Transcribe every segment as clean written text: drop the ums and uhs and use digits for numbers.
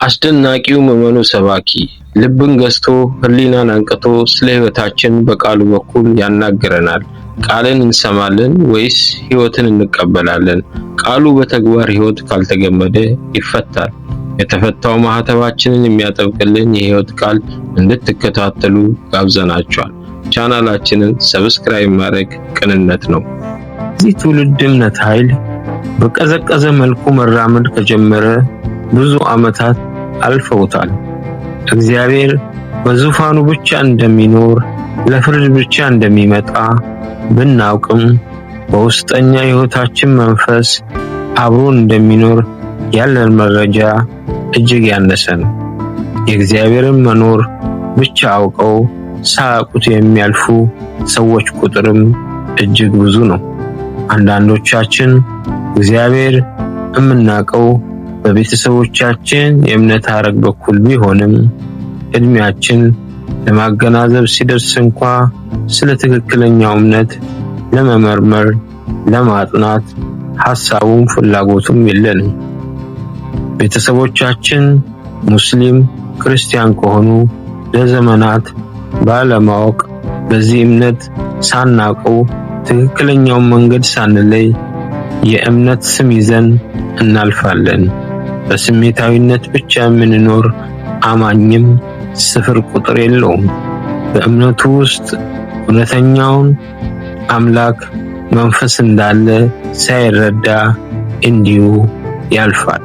አስደናቂው ምዕመኑ ሰባኪ ልብን ገዝቶ ሕሊናን አንቅቶ ስለ ሕይወታችን በቃሉ በኩል ያናግረናል። ቃልን እንሰማለን ወይስ ሕይወትን እንቀበላለን? ቃሉ በተግባር ሕይወት ካልተገመደ ይፈታል። የተፈታው ማህተባችንን የሚያጠብቅልን የሕይወት ቃል እንድትከታተሉ ጋብዘናችኋል። ቻናላችንን subscribe ማድረግ ቅንነት ነው። የዚህ ትውልድ እምነት ኃይል በቀዘቀዘ መልኩ መራመድ ከጀመረ ብዙ ዓመታት አልፈውታል። እግዚአብሔር በዙፋኑ ብቻ እንደሚኖር፣ ለፍርድ ብቻ እንደሚመጣ ብናውቅም በውስጠኛ ሕይወታችን መንፈስ አብሮን እንደሚኖር ያለን መረጃ እጅግ ያነሰ ነው። የእግዚአብሔርን መኖር ብቻ አውቀው ሳያውቁት የሚያልፉ ሰዎች ቁጥርም እጅግ ብዙ ነው። አንዳንዶቻችን እግዚአብሔር የምናውቀው በቤተሰቦቻችን የእምነት ሐረግ በኩል ቢሆንም እድሜያችን ለማገናዘብ ሲደርስ እንኳ ስለ ትክክለኛው እምነት ለመመርመር፣ ለማጥናት ሐሳቡም ፍላጎቱም የለንም። ቤተሰቦቻችን ሙስሊም፣ ክርስቲያን ከሆኑ ለዘመናት ባለማወቅ በዚህ እምነት ሳናውቀው ትክክለኛውን መንገድ ሳንለይ የእምነት ስም ይዘን እናልፋለን። በስሜታዊነት ብቻ የምንኖር አማኝም ስፍር ቁጥር የለውም። በእምነቱ ውስጥ እውነተኛውን አምላክ መንፈስ እንዳለ ሳይረዳ እንዲሁ ያልፋል።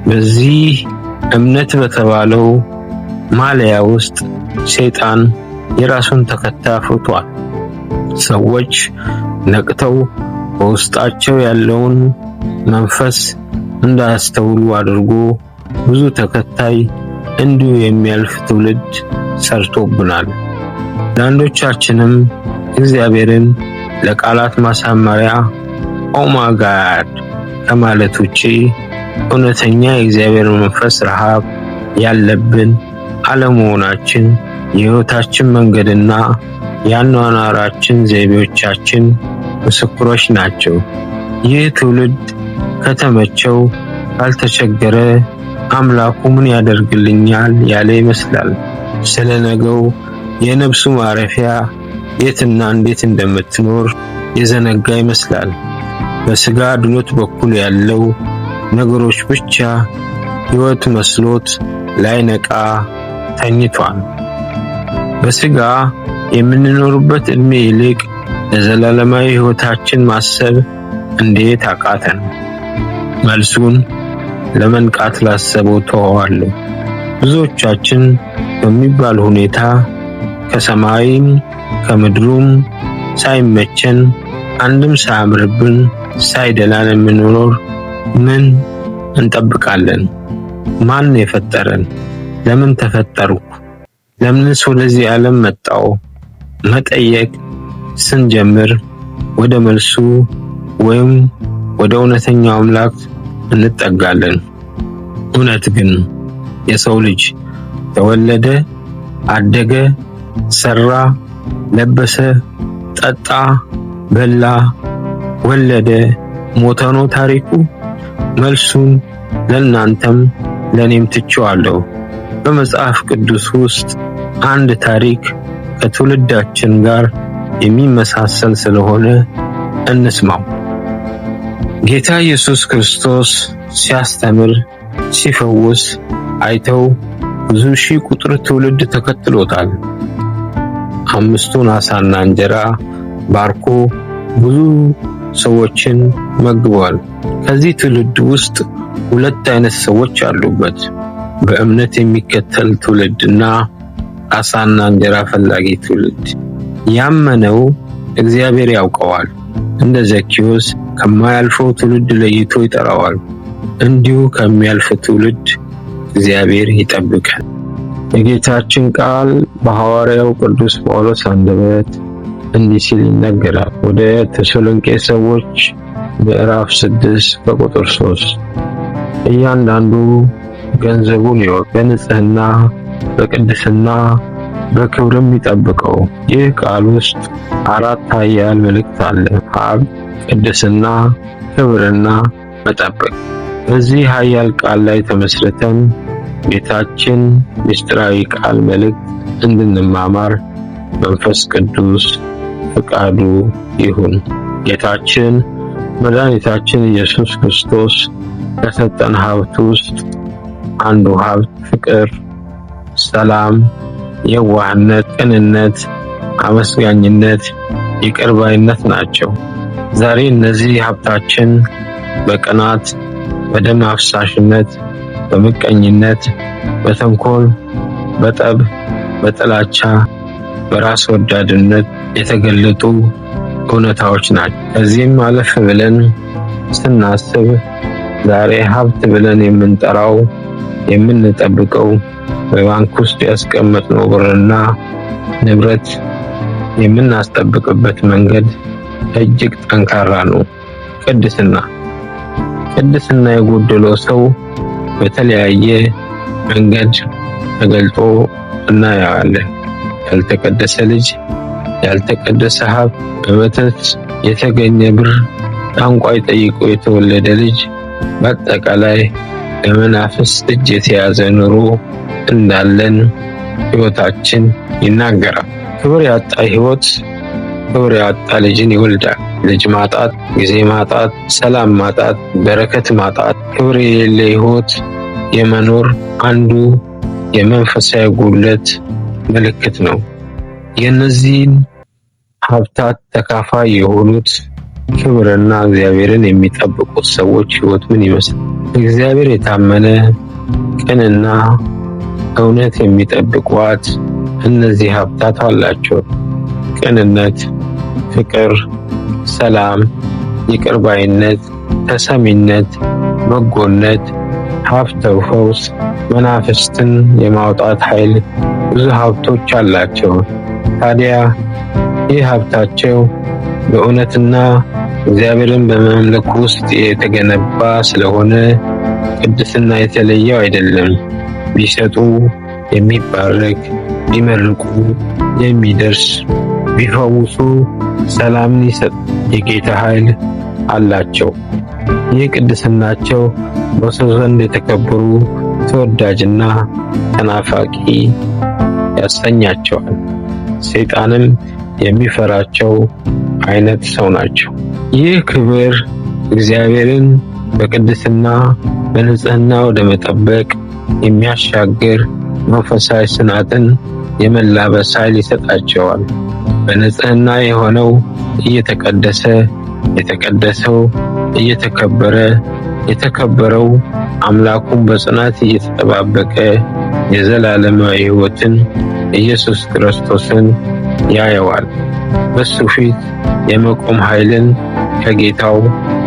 በዚህ እምነት በተባለው ማለያ ውስጥ ሰይጣን የራሱን ተከታይ አፍርቷል። ሰዎች ነቅተው በውስጣቸው ያለውን መንፈስ እንዳያስተውሉ አድርጎ ብዙ ተከታይ እንዲሁ የሚያልፍ ትውልድ ሰርቶብናል። አንዳንዶቻችንም እግዚአብሔርን ለቃላት ማሳመሪያ oh my God ከማለት ውጪ እውነተኛ የእግዚአብሔር መንፈስ ረሃብ ያለብን አለመሆናችን የሕይወታችን መንገድና የአኗኗራችን ዘይቤዎቻችን ምስክሮች ናቸው። ይህ ትውልድ ከተመቸው፣ ካልተቸገረ አምላኩ ምን ያደርግልኛል ያለ ይመስላል። ስለ ነገው የነፍሱ ማረፊያ የትና እንዴት እንደምትኖር የዘነጋ ይመስላል። በስጋ ድሎት በኩል ያለው ነገሮች ብቻ ሕይወት መስሎት ላይነቃ ተኝቷል። በስጋ የምንኖርበት ዕድሜ ይልቅ ለዘላለማዊ ሕይወታችን ማሰብ እንዴት አቃተን? መልሱን ለመንቃት ላሰበው ተወዋለሁ። ብዙዎቻችን በሚባል ሁኔታ ከሰማይም ከምድሩም ሳይመቸን፣ አንድም ሳያምርብን፣ ሳይደላን የምንኖር ምን እንጠብቃለን? ማን የፈጠረን? ለምን ተፈጠርኩ? ለምንስ ወደዚህ ዓለም መጣው? መጠየቅ ስንጀምር ወደ መልሱ ወይም ወደ እውነተኛው አምላክ እንጠጋለን። እውነት ግን የሰው ልጅ ተወለደ፣ አደገ፣ ሰራ፣ ለበሰ፣ ጠጣ፣ በላ፣ ወለደ፣ ሞተ ነው ታሪኩ? መልሱን ለእናንተም ለኔም ትቼዋለሁ። በመጽሐፍ ቅዱስ ውስጥ አንድ ታሪክ ከትውልዳችን ጋር የሚመሳሰል ስለሆነ እንስማው። ጌታ ኢየሱስ ክርስቶስ ሲያስተምር፣ ሲፈውስ አይተው ብዙ ሺህ ቁጥር ትውልድ ተከትሎታል። አምስቱን ዓሣና እንጀራ ባርኮ ብዙ ሰዎችን መግቧል። ከዚህ ትውልድ ውስጥ ሁለት አይነት ሰዎች አሉበት። በእምነት የሚከተል ትውልድና ዓሣና እንጀራ ፈላጊ ትውልድ። ያመነው እግዚአብሔር ያውቀዋል። እንደ ዘኪዮስ ከማያልፈው ትውልድ ለይቶ ይጠራዋል። እንዲሁ ከሚያልፍ ትውልድ እግዚአብሔር ይጠብቃል። የጌታችን ቃል በሐዋርያው ቅዱስ ጳውሎስ አንደበት እንዲህ ሲል ይነገራል። ወደ ተሰሎንቄ ሰዎች ምዕራፍ 6 ከቁጥር 3፣ እያንዳንዱ ገንዘቡን ይወቅ፣ በንጽህና በቅድስና በክብርም ይጠብቀው። ይህ ቃል ውስጥ አራት ኃያል መልእክት አለ። ሀብ፣ ቅድስና፣ ክብርና መጠበቅ። በዚህ ኃያል ቃል ላይ ተመስርተን ጌታችን ምስጢራዊ ቃል መልእክት እንድንማማር መንፈስ ቅዱስ ፍቃዱ ይሁን። ጌታችን መድኃኒታችን ኢየሱስ ክርስቶስ ከሰጠን ሀብት ውስጥ አንዱ ሀብት ፍቅር፣ ሰላም፣ የዋህነት፣ ቅንነት፣ አመስጋኝነት፣ ይቅር ባይነት ናቸው። ዛሬ እነዚህ ሀብታችን በቅናት፣ በደም አፍሳሽነት፣ በምቀኝነት፣ በተንኮል፣ በጠብ፣ በጥላቻ፣ በራስ ወዳድነት የተገለጡ እውነታዎች ናቸው። ከዚህም አለፍ ብለን ስናስብ ዛሬ ሀብት ብለን የምንጠራው የምንጠብቀው በባንክ ውስጥ ያስቀመጥነው ብርና ንብረት የምናስጠብቅበት መንገድ እጅግ ጠንካራ ነው። ቅድስና ቅድስና የጎደለው ሰው በተለያየ መንገድ ተገልጦ እናየዋለን። ያልተቀደሰ ልጅ፣ ያልተቀደሰ ሀብት፣ በመተት የተገኘ ብር፣ ጠንቋይ ጠይቆ የተወለደ ልጅ፣ በአጠቃላይ በመናፍስት እጅ የተያዘ ኑሮ እንዳለን ሕይወታችን ይናገራል። ክብር ያጣ ሕይወት ክብር ያጣ ልጅን ይወልዳል። ልጅ ማጣት፣ ጊዜ ማጣት፣ ሰላም ማጣት፣ በረከት ማጣት፣ ክብር የሌለ ሕይወት የመኖር አንዱ የመንፈሳዊ ጉድለት ምልክት ነው። የእነዚህን ሀብታት ተካፋይ የሆኑት ክብርና እግዚአብሔርን የሚጠብቁት ሰዎች ሕይወት ምን ይመስላል? እግዚአብሔር የታመነ ቅንና እውነት የሚጠብቋት እነዚህ ሀብታት አላቸው። ቅንነት፣ ፍቅር፣ ሰላም፣ ይቅር ባይነት፣ ተሰሚነት፣ በጎነት፣ ሀብተ ፈውስ፣ መናፍስትን የማውጣት ኃይል፣ ብዙ ሀብቶች አላቸው። ታዲያ ይህ ሀብታቸው በእውነትና እግዚአብሔርን በማምለክ ውስጥ የተገነባ ስለሆነ ቅድስና የተለየው አይደለም። ቢሰጡ የሚባረክ፣ ቢመርቁ የሚደርስ፣ ቢፈውሱ ሰላምን ይሰጥ የጌታ ኃይል አላቸው። ይህ ቅድስናቸው በሰው ዘንድ የተከበሩ ተወዳጅና ተናፋቂ ያሰኛቸዋል። ሰይጣንም የሚፈራቸው አይነት ሰው ናቸው። ይህ ክብር እግዚአብሔርን በቅድስና በንጽህና ወደ መጠበቅ የሚያሻግር መንፈሳዊ ጽናትን የመላበስ ኃይል ይሰጣቸዋል። በንጽህና የሆነው እየተቀደሰ፣ የተቀደሰው እየተከበረ፣ የተከበረው አምላኩን በጽናት እየተጠባበቀ የዘላለማዊ ሕይወትን ኢየሱስ ክርስቶስን ያየዋል። በሱ ፊት የመቆም ኃይልን ከጌታው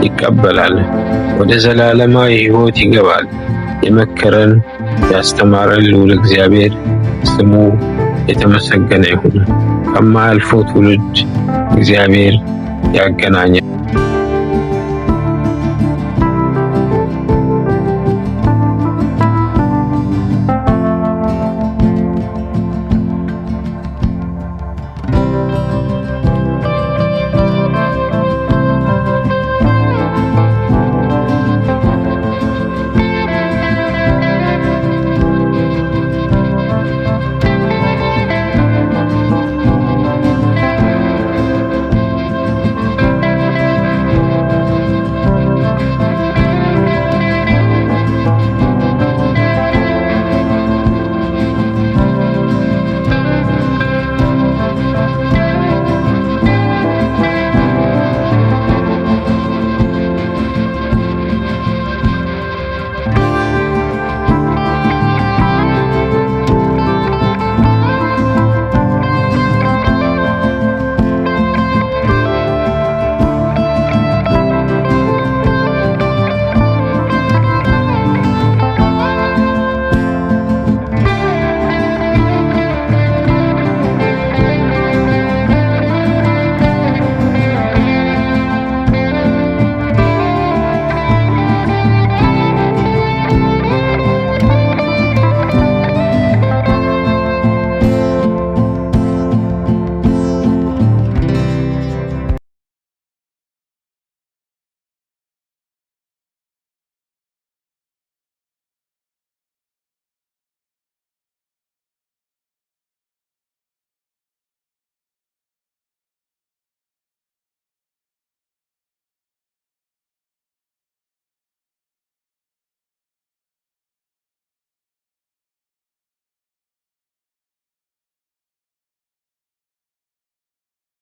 ይቀበላል። ወደ ዘላለማዊ ሕይወት ይገባል። የመከረን ያስተማረን ልዑል እግዚአብሔር ስሙ የተመሰገነ ይሁን። ከማያልፈው ትውልድ እግዚአብሔር ያገናኛል።